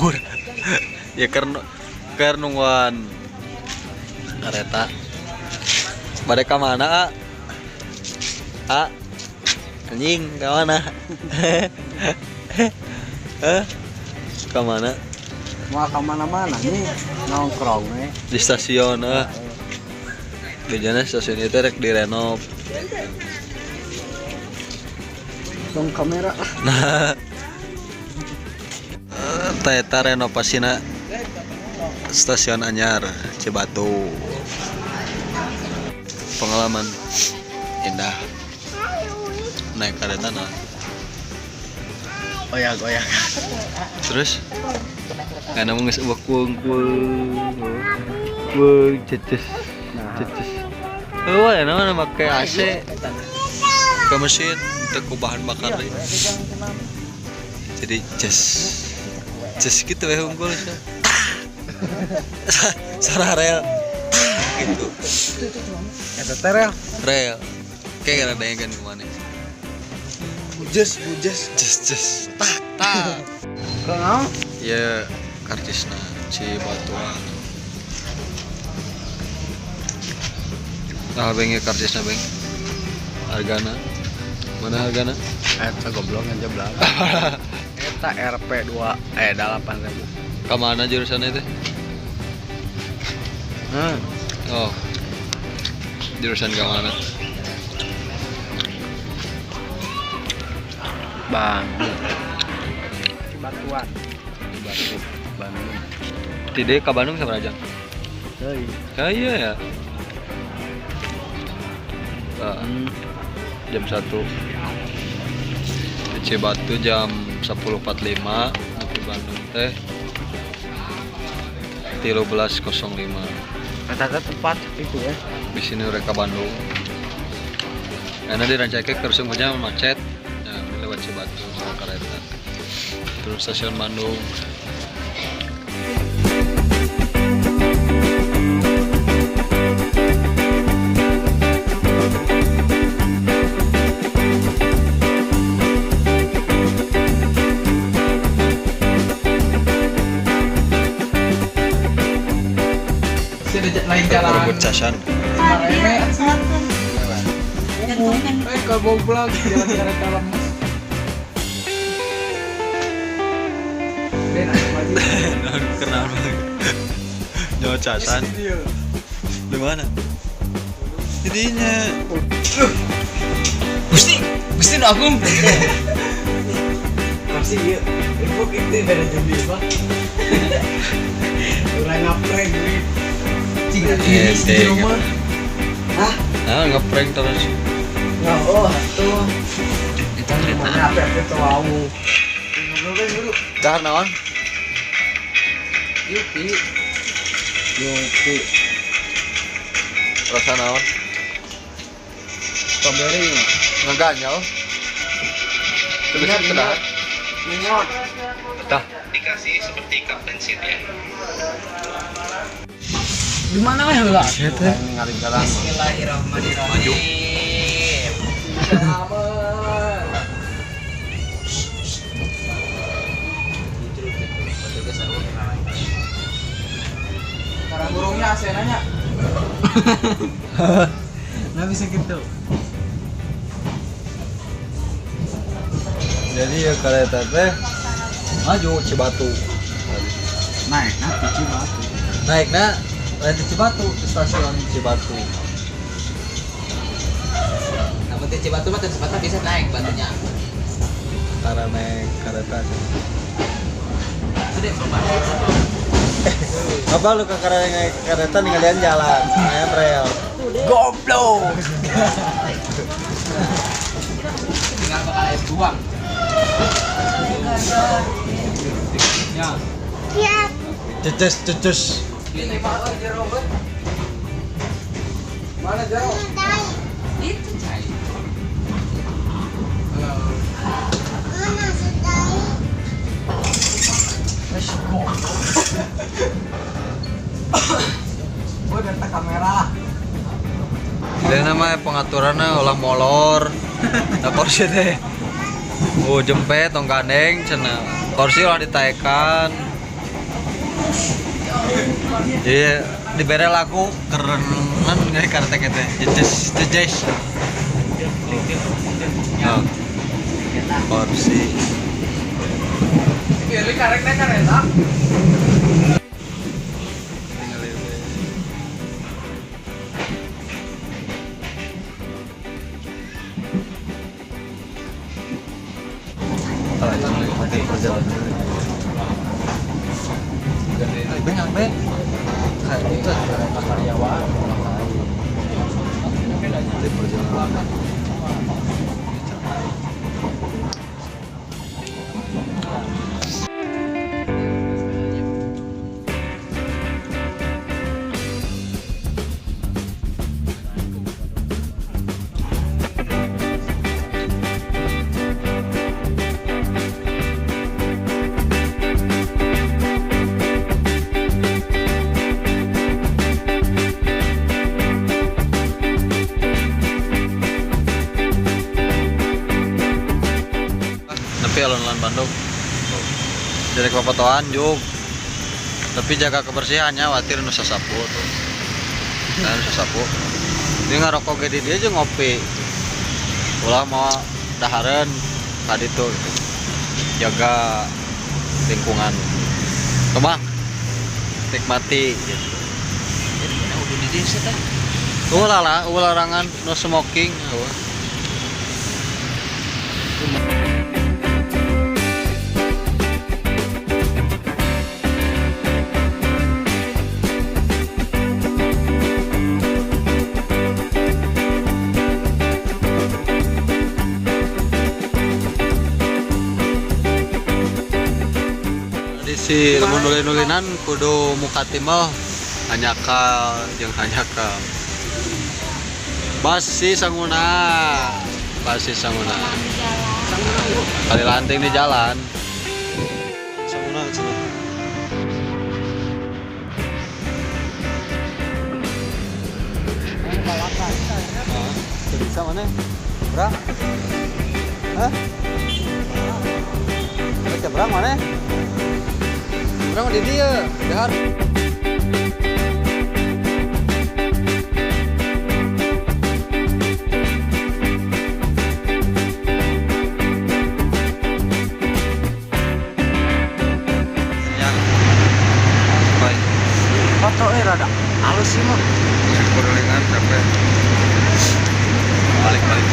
Lembur. Ya keur nungguan kereta. Bade ka mana, A? A? Anjing, ka mana? Hah? Ka mana? Mau ke mana-mana nih nongkrong nih. Di stasiun, ah. Bejana stasiun itu rek direnov. Dong kamera. Nah, eta renovasina stasiun anyar Cibatu. Pengalaman indah naik kereta, nah. Oyak-oyak. Terus karena mau nges kuung kuung kuung ceces ceces. Oh ya, namanya pakai AC ke mesin untuk bahan bakar deh. Jadi ces ces gitu ya, unggul sih. Suara rel gitu. Eta teh rel. Rel kayak ada yang kan kemana. Bujes, bujes. Ces ces tak tak. Kenal? Ya, karcisna Cibatuan. Nah, beng, ya karcisna, beng. Hargana mana hargana? Eta goblok aja belah. Eta RP 2 8000. Kemana jurusannya itu? Oh, jurusan kemana? Bandung. Cibatuan. Cibatu, Bandung. Tidak ke Bandung sama aja. Heuy. Ya, iya ya. Nah, jam 1 di Cibatu jam 10.45, di Bandung teh 13.05. Eta teh tempat itu ya. Di sini mereka Bandung karena di Rancaekek terus semuanya macet ya, lewat Cibatu sama kereta terus stasiun Bandung. Lain jalan. Rebut casan. Eh, goblok jalan kereta lemes. Kenapa nyawa casan di mana jadinya? Gusti, Gusti nu agung. Pasti iya. Ibu itu dari jadi apa? Urang ngaprank nih. Cing Eh, di rumah. Hah? Nah, ngeprank terus. Nggak, oh, tuh. Itu kereta. Mana apa itu wau. Ngobrol kan dulu. Dahar naon? Yupi. Yupi. Rasa naon? Strawberry. Ngeganyal. Terus Minyak, dahar. Minyak. Tah. Dikasih seperti Kapten Seat ya. Di mana lah lah? Ningali jalan. Bismillahirrahmanirrahim. Karang burungnya AC nanya. Nggak bisa gitu. Jadi ya kereta teh maju Cibatu. Naik, nah di Cibatu. Naiknya lain di Cibatu, di stasiun Cibatu. Nah, penting Cibatu mah Cibatu bisa naik batunya. Karena naik kereta. Sudah, Bapak. Apa lu ke kereta, naik kereta ninggalin jalan, naik rel. Goblok. Tinggal bakal air buang. Ya. Ceces ceces. Mana jauh? Itu cai. Oh, data kamera. Dia namanya pengaturannya olah molor. Nah, kursi teh. Oh, jempet tong gandeng cenah. Kursi ulah ditaekan. Iya, dibere lagu kerenan nggak kartek teh. Jejes jejes. Oh. Korupsi. Pilih karek teh kareta. Beng, kayak itu Karyawan. Perjalanan. Nepi alun-alun Bandung. Jadi papotoan juk. Tapi jaga kebersihannya, watir nu sasapu tuh. Nah, nu sasapu. Dia ngarokok ge di dieu jeung ngopi. Ulah mau dahareun ka ditu gitu. Jaga lingkungan. Kemang nikmati gitu. Jadi mana udah di desa teh? Ulah lah, ulah larangan no smoking. Eueuh. Di si lamun ulin-ulinan kudu muka timel hanyakal jeung hanyakal. Basi sanguna. Basi sanguna. Kali lanting di jalan. Sanguna cenah. Bisa mana? Berang? Hah? Baca berang mana? Berang di dia, dahar. Yang baik. Foto rada halus sih mah. Kurulingan sampai balik-balik.